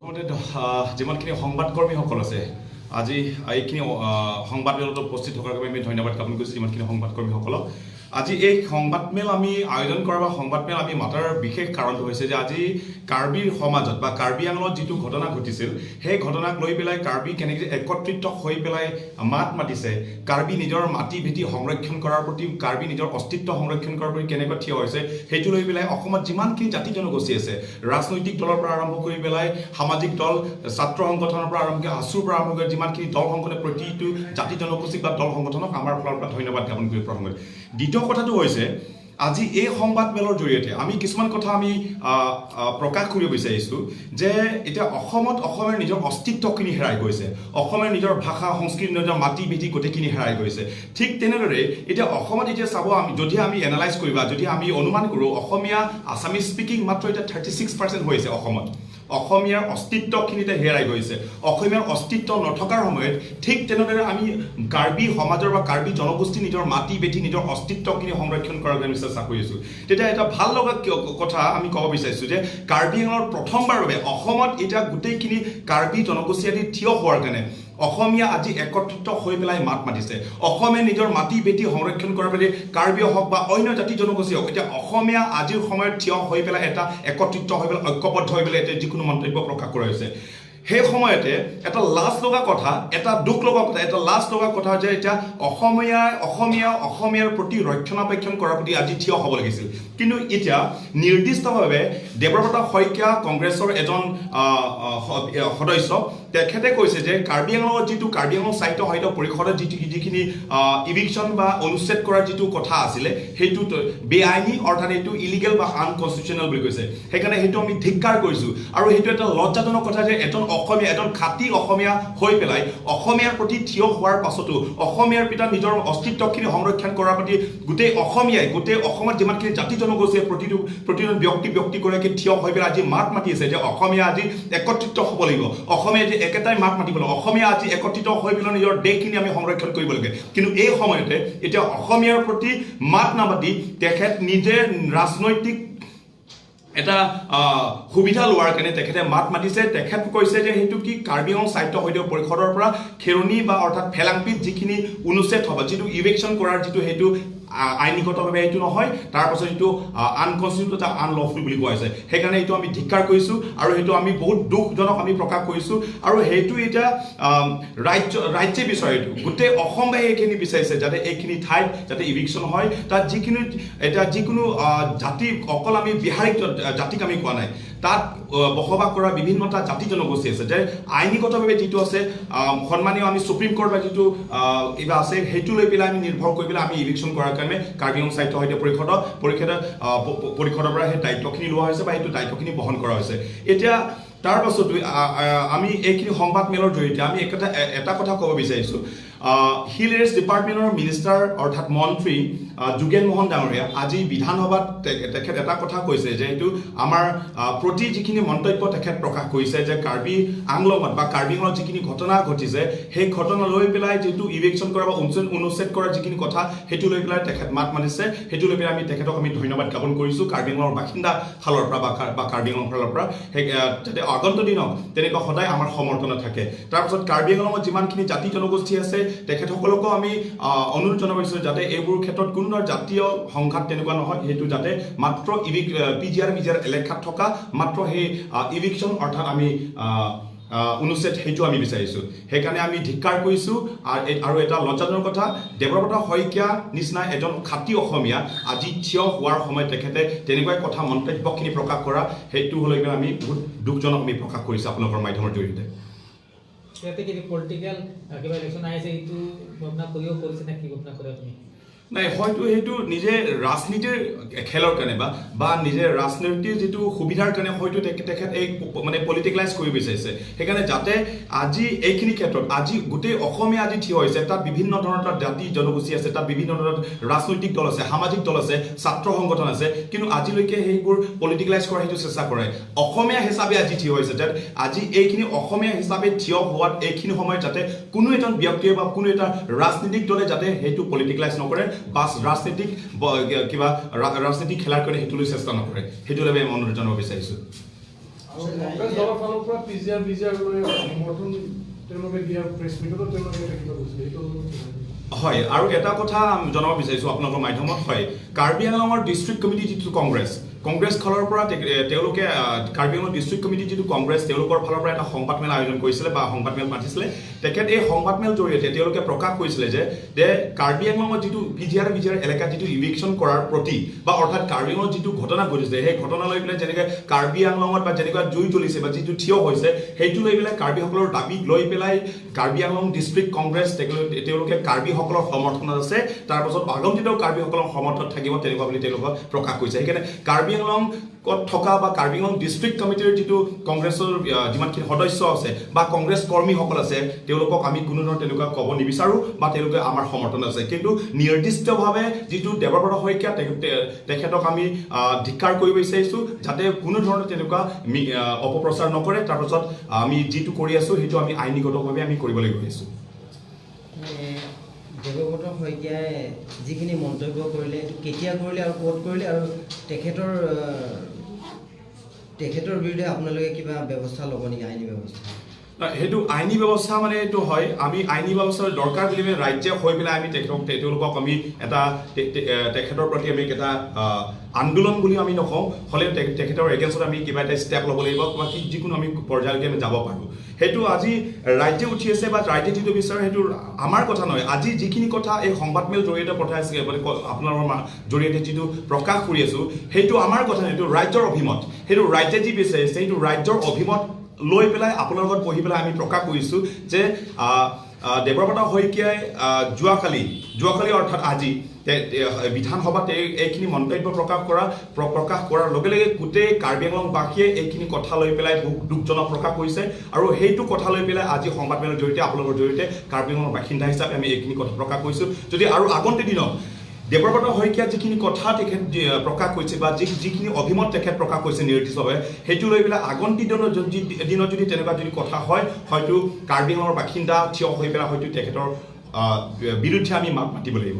প্ৰথমতে যিমানখিনি সংবাদকৰ্মীসকল আছে, আজি এইখিনি সংবাদমেলত উপস্থিত থকাৰ বাবে আমি ধন্যবাদ জ্ঞাপন কৰিছোঁ যিমানখিনি সংবাদকৰ্মীসকলক। আজি এই সংবাদমেল আমি আয়োজন কৰা বা সংবাদমেল আমি মাতাৰ বিশেষ কাৰণটো হৈছে যে আজি কাৰ্বিৰ সমাজত বা কাৰ্বি আংলঙত যিটো ঘটনা ঘটিছিল, সেই ঘটনাক লৈ পেলাই কাৰ্বি কেনেকৈ একত্ৰিত হৈ পেলাই মাত মাতিছে, কাৰ্বি নিজৰ মাটি ভেটি সংৰক্ষণ কৰাৰ প্ৰতি, কাৰ্বি নিজৰ অস্তিত্ব সংৰক্ষণ কৰাৰ প্ৰতি কেনেকৈ থিয় হৈছে, সেইটো লৈ পেলাই অসমত যিমানখিনি জাতি জনগোষ্ঠী আছে, ৰাজনৈতিক দলৰ পৰা আৰম্ভ কৰি পেলাই সামাজিক দল, ছাত্ৰ সংগঠনৰ পৰা আৰম্ভ কৰি আছুৰ পৰা আৰম্ভ কৰি যিমানখিনি দল সংগঠনে প্ৰতিটো জাতি জনগোষ্ঠীক বা দল সংগঠনক আমাৰ ফালৰ পৰা ধন্যবাদ জ্ঞাপন কৰি প্ৰথমে। দ্বিতীয় কথাটো হৈছে আজি এই সংবাদমেলৰ জৰিয়তে আমি কিছুমান কথা আমি প্ৰকাশ কৰিব বিচাৰিছোঁ যে এতিয়া অসমত অসমীয়াৰ নিজৰ অস্তিত্বখিনি হেৰাই গৈছে, অসমীয়াৰ নিজৰ ভাষা সংস্কৃতি, নিজৰ মাটি ভেটি গোটেইখিনি হেৰাই গৈছে। ঠিক তেনেদৰে এতিয়া অসমত এতিয়া চাব, আমি যদি আমি এনালাইজ কৰিবা, যদি আমি অনুমান কৰোঁ, অসমীয়া আছামিজ স্পিকিং মাত্ৰ এতিয়া 36% হৈছে অসমত। অসমীয়াৰ অস্তিত্বখিনিতে হেৰাই গৈছে। অসমীয়াৰ অস্তিত্ব নথকাৰ সময়ত ঠিক তেনেদৰে আমি কাৰ্বি সমাজৰ বা কাৰ্বি জনগোষ্ঠী নিজৰ মাটি ভেটি নিজৰ অস্তিত্বখিনি সংৰক্ষণ কৰাৰ কাৰণে চেষ্টা কৰি আছোঁ। তেতিয়া এটা ভাল লগা কথা আমি ক'ব বিচাৰিছোঁ যে কাৰ্বি আংলঙত প্ৰথমবাৰৰ বাবে অসমত এতিয়া গোটেইখিনি কাৰ্বি জনগোষ্ঠী আদি থিয় হোৱাৰ কাৰণে অসমীয়া আজি একত্ৰিত হৈ পেলাই মাত মাতিছে। অসমীয়া নিজৰ মাটি ভেটি সংৰক্ষণ কৰাৰ বাবে কাৰ্বি হওক বা অন্য জাতি জনগোষ্ঠী হওক, এতিয়া অসমীয়া আজিৰ সময়ত থিয় হৈ পেলাই এটা একত্ৰিত হৈ পেলাই ঐক্যবদ্ধ হৈ পেলাই এতিয়া যিকোনো মন্তব্য প্ৰকাশ কৰা হৈছে। সেই সময়তে এটা লাজ লগা কথা, এটা দুখ লগা কথা, এটা লাজ লগা কথা যে এতিয়া অসমীয়া অসমীয়া অসমীয়াৰ প্ৰতি ৰক্ষণাবেক্ষণ কৰাৰ প্ৰতি আজি থিয় হ'ব লাগিছিল, কিন্তু এতিয়া নিৰ্দিষ্টভাৱে দেৱব্ৰত শইকীয়া কংগ্ৰেছৰ এজন সদস্য, তেখেতে কৈছে যে কাৰ্বি আংলঙত যিটো কাৰ্বি আংলং সাহিত্য সাহিত্য পৰিষদত যিটো যিখিনি ইভিকশ্যন বা অনুচ্ছেদ কৰাৰ যিটো কথা আছিলে, সেইটো বেআইনী, অৰ্থাৎ এইটো ইলিগেল বা আনকনষ্টিটিউচনেল বুলি কৈছে। সেইকাৰণে সেইটো আমি ধিক্কাৰ কৰিছোঁ আৰু সেইটো এটা লজ্জাজনক কথা যে এজন অসমীয়া, এজন খাটি অসমীয়া হৈ পেলাই অসমীয়াৰ প্ৰতি থিয় হোৱাৰ পাছতো অসমীয়াৰ পিতা নিজৰ অস্তিত্বখিনি সংৰক্ষণ কৰাৰ প্ৰতি গোটেই অসমীয়াই, গোটেই অসমত যিমানখিনি জাতি জনগোষ্ঠীয়ে প্ৰতিটো প্ৰতিজন ব্যক্তি ব্যক্তিগৰাকী থিয় হৈ পেলাই আজি মাত মাতি আছে যে অসমীয়া আজি একত্ৰিত হ'ব লাগিব, অসমীয়া আজি একেটাই মাত মাতিব লাগিব, অসমীয়া আজি একত্ৰিত হৈ পেলাই নিজৰ দেশখিনি আমি সংৰক্ষণ কৰিব লাগে। কিন্তু এই সময়তে এতিয়া অসমীয়াৰ প্ৰতি মাত নামাতি তেখেত নিজে ৰাজনৈতিক এটা সুবিধা লোৱাৰ কাৰণে তেখেতে মাত মাতিছে। তেখেত কৈছে যে সেইটো কি কাৰ্বি আংলং সাহিত্য সাহিত্য পৰিষদৰ পৰা খেৰণি বা অৰ্থাৎ ফেলাংপিত যিখিনি অনুচ্ছেদ হ'ব, যিটো ইভেকশ্যন কৰাৰ যিটো সেইটো আইনীগতভাৱে সেইটো নহয়, তাৰপাছত এইটো আনকনষ্টিটিউট এটা আনলফুল বুলি কোৱা হৈছে। সেইকাৰণে এইটো আমি ধিক্কাৰ কৰিছোঁ আৰু সেইটো আমি বহুত দুখজনক আমি প্ৰকাশ কৰিছোঁ। আৰু সেইটো এতিয়া ৰাজ্যে বিচাৰে, এইটো গোটেই অসমবাসী এইখিনি বিচাৰিছে যাতে এইখিনি ঠাইত যাতে ইভিকশ্যন হয়। তাত যিখিনি এতিয়া যিকোনো জাতি, অকল আমি বিহাৰী জাতিক আমি কোৱা নাই, তাত বসবাস কৰা বিভিন্নটা জাতি জনগোষ্ঠী আছে যে আইনীগতভাৱে যিটো আছে সন্মানীয় আমি সুপ্ৰিম কোৰ্ট বা যিটো কিবা আছে সেইটো লৈ পেলাই আমি নিৰ্ভৰ কৰি পেলাই আমি ইভিকশ্যন কৰাৰ কাৰণে কাৰ্বি আংলং সাহিত্য সাহিত্য পৰিষদৰ পৰা সেই দায়িত্বখিনি লোৱা হৈছে বা সেইটো দায়িত্বখিনি বহন কৰা হৈছে। এতিয়া তাৰ পাছতো আমি এইখিনি সংবাদমেলৰ জৰিয়তে আমি এটা কথা ক'ব বিচাৰিছোঁ, হিল এৰিয়াছ ডিপাৰ্টমেণ্টৰ মিনিষ্টাৰ অৰ্থাৎ মন্ত্ৰী যোগেন মোহন ডাঙৰীয়া আজি বিধানসভাত তেখেত এটা কথা কৈছে যে এইটো আমাৰ প্ৰতি যিখিনি মন্তব্য তেখেত প্ৰকাশ কৰিছে যে কাৰ্বি আংলঙত বা কাৰ্বি আংলঙত যিখিনি ঘটনা ঘটিছে সেই ঘটনা লৈ পেলাই যিটো ইভেকশ্যন কৰা বা অনুচ্ছেদ কৰাৰ যিখিনি কথা সেইটো লৈ পেলাই তেখেত মাত মাতিছে। সেইটো লৈ পেলাই আমি তেখেতক আমি ধন্যবাদ জ্ঞাপন কৰিছোঁ কাৰ্বি আংলঙৰ বাসিন্দা ফালৰ পৰা বা কাৰ্বি আংলং ফালৰ পৰা, সেই যাতে আগন্তুক দিনত তেনেকুৱা সদায় আমাৰ সমৰ্থনত থাকে। তাৰপাছত কাৰ্বি আংলঙত যিমানখিনি জাতি জনগোষ্ঠী আছে তেখেতসকলকো আমি অনুৰোধ জনাব বিচাৰিছোঁ যাতে এইবোৰ ক্ষেত্ৰত কোনো ধৰণৰ জাতীয় সংঘাত তেনেকুৱা নহয়, সেইটো যাতে মাত্ৰ পি জি আৰ এলেকাত থকা মাত্ৰ সেই ইভিকশ্যন অৰ্থাৎ আমি অনুচ্ছেদ সেইটো আমি বিচাৰিছোঁ। সেইকাৰণে আমি ধিক্কাৰ কৰিছোঁ। আৰু এটা লজ্জাজনক কথা, দেৱব্ৰত শইকীয়া নিচিনা এজন খাটি অসমীয়া আজি থিয় হোৱাৰ সময়ত তেখেতে তেনেকুৱাই কথা মন্তব্যখিনি প্ৰকাশ কৰা, সেইটো হ'লে আমি বহুত দুখজনক আমি প্ৰকাশ কৰিছোঁ আপোনালোকৰ মাধ্যমৰ জৰিয়তে। ইয়াতে কি পলিটিকেল কিবা ইলেকশ্যন আহিছে এইটো ভাৱনা কৰিও কৰিছে নে কি ভাৱনা কৰে আপুনি? নাই, হয়তো সেইটো নিজে ৰাজনীতিৰ খেলৰ কাৰণে বা নিজে ৰাজনীতিৰ যিটো সুবিধাৰ কাৰণে হয়তো তেখেত এই মানে পলিটিকেলাইজ কৰিব বিচাৰিছে। সেইকাৰণে যাতে আজি এইখিনি ক্ষেত্ৰত আজি গোটেই অসমীয়া আজি থিয় হৈছে, তাত বিভিন্ন ধৰণৰ তাত জাতি জনগোষ্ঠী আছে, তাত বিভিন্ন ধৰণৰ ৰাজনৈতিক দল আছে, সামাজিক দল আছে, ছাত্ৰ সংগঠন আছে, কিন্তু আজিলৈকে সেইবোৰ পলিটিকেলাইজ কৰাৰ সেইটো চেষ্টা কৰে। অসমীয়া হিচাপে আজি থিয় হৈছে যাতে আজি এইখিনি অসমীয়া হিচাপে থিয় হোৱাত এইখিনি সময়ত যাতে কোনো এজন ব্যক্তিয়ে বা কোনো এটা ৰাজনীতিক দলে যাতে সেইটো পলিটিকেলাইজ নকৰে বা ৰাজনীতিক কিবা ৰাজনীতিক খেলাৰ কাৰণে সেইটো লৈ চেষ্টা নকৰে, সেইটো লৈ আমি অনুৰোধ জনাব বিচাৰিছোঁ। কংগ্ৰেছ দলৰ ফালৰ পৰা P G R B G R লৈ সমৰ্থন তেওঁলোকে দিয়া প্ৰেছ মিটতো তেওঁলোকে লিখিত কৈছে সেইটো। হয়, আৰু এটা কথা জনাব বিচাৰিছোঁ আপোনালোকৰ মাধ্যমত। হয়, কাৰ্বি আংলঙৰ ডিষ্ট্ৰিক্ট কমিটি যিটো কংগ্ৰেছ, কংগ্ৰেছ ফালৰ পৰা তেওঁলোকে কাৰ্বি আংলং ডিষ্ট্ৰিক্ট কমিটি যিটো কংগ্ৰেছ, তেওঁলোকৰ ফালৰ পৰা এটা সংবাদমেল আয়োজন কৰিছিলে বা সংবাদমেল পাতিছিলে। তেখেত এই সংবাদমেল জৰিয়তে তেওঁলোকে প্ৰকাশ কৰিছিলে যে কাৰ্বি আংলঙত যিটো P G R B G R এলেকাত যিটো ইভিকশ্যন কৰাৰ প্ৰতি বা অৰ্থাৎ কাৰ্বি আংলঙত যিটো ঘটনা ঘটিছে, সেই ঘটনা লৈ পেলাই যেনেকৈ কাৰ্বি আংলঙত বা যেনেকুৱা জুই জ্বলিছে বা যিটো থিয় হৈছে, সেইটো লৈ পেলাই কাৰ্বিসকলৰ দাবী লৈ পেলাই কাৰ্বি আংলং ডিষ্ট্ৰিক্ট কংগ্ৰেছ তেওঁলোকে কাৰ্বিসকলৰ সমৰ্থনত আছে, তাৰপাছত আগন্তুক কাৰ্বিসকলৰ সমৰ্থনত থাকিব তেনেকুৱা বুলি তেওঁলোকে প্ৰকাশ কৰিছে। সেইকাৰণে কাৰ্বি আংলঙত থকা বা কাৰ্বি আংলং ডিষ্ট্ৰিক্ট কমিটিৰ যিটো কংগ্ৰেছৰ যিমানখিনি সদস্য আছে বা কংগ্ৰেছ কৰ্মীসকল আছে, তেওঁলোকক আমি কোনো ধৰণৰ তেনেকুৱা ক'ব নিবিচাৰোঁ বা তেওঁলোকে আমাৰ সমৰ্থন আছে। কিন্তু নিৰ্দিষ্টভাৱে যিটো দেৱব্ৰত শইকীয়া তেখেতক আমি ধিক্কাৰ কৰিব বিচাৰিছোঁ, যাতে কোনো ধৰণৰ তেনেকুৱা অপপ্ৰচাৰ নকৰে। তাৰপাছত আমি যিটো কৰি আছোঁ সেইটো আমি আইনীগতভাৱে আমি কৰিবলৈ গৈ আছোঁ। দেৱব্ৰত শইকীয়াই যিখিনি মন্তব্য কৰিলে, এইটো কেতিয়া কৰিলে আৰু ক'ত কৰিলে, আৰু তেখেতৰ বিৰুদ্ধে আপোনালোকে কিবা ব্যৱস্থা ল'ব নেকি, আইনী ব্যৱস্থা? সেইটো আইনী ব্যৱস্থা মানে এইটো হয়, আমি আইনী ব্যৱস্থাৰ দৰকাৰ বুলি ৰাজ্যে হৈ পেলাই আমি তেওঁলোকক আমি এটা তেখেতৰ প্ৰতি আমি এটা আন্দোলন বুলি আমি নকওঁ, হ'লেও তেখেতৰ এগেইনষ্টত আমি কিবা এটা ষ্টেপ ল'ব লাগিব বা যিকোনো আমি পৰ্যায়লৈকে আমি যাব পাৰোঁ। সেইটো আজি ৰাজ্যে উঠি আছে বা ৰাজ্যে যিটো বিচাৰে সেইটো আমাৰ কথা নহয়। আজি যিখিনি কথা এই সংবাদমেল জৰিয়তে পঠাইছে, আপোনালোকৰ জৰিয়তে যিটো প্ৰকাশ কৰি আছোঁ, সেইটো আমাৰ কথা নহয়, সেইটো ৰাজ্যৰ অভিমত। সেইটো ৰাজ্যে যি বিচাৰিছে সেইটো ৰাজ্যৰ অভিমত লৈ পেলাই আপোনাৰ লগত বহি পেলাই আমি প্ৰকাশ কৰিছোঁ যে দেৱব্ৰত শইকীয়াই যোৱাকালি অৰ্থাৎ আজি বিধানসভাত এইখিনি মন্তব্য প্ৰকাশ কৰাৰ লগে লগে গোটেই কাৰ্বি আংলংবাসীয়ে এইখিনি কথা লৈ পেলাই দুখজনক প্ৰকাশ কৰিছে। আৰু সেইটো কথা লৈ পেলাই আজি সংবাদমেলৰ জৰিয়তে আপোনালোকৰ জৰিয়তে কাৰ্বি আংলঙৰ বাসিন্দা হিচাপে আমি এইখিনি কথা প্ৰকাশ কৰিছোঁ। যদি আৰু আগন্তুক দিনত দেৱব্ৰত শইকীয়া যিখিনি কথা তেখেত প্ৰকাশ কৰিছে বা যিখিনি অভিমত তেখেত প্ৰকাশ কৰিছে নিৰ্দিষ্টভাৱে, সেইটো লৈ পেলাই আগন্তুক দিনত যদি তেনেকুৱা যদি কথা হয়, হয়তো কাৰ্বি আংলঙৰ বাসিন্দা থিয় হৈ পেলাই হয়তো তেখেতৰ বিৰুদ্ধে আমি মাত মাতিব লাগিব।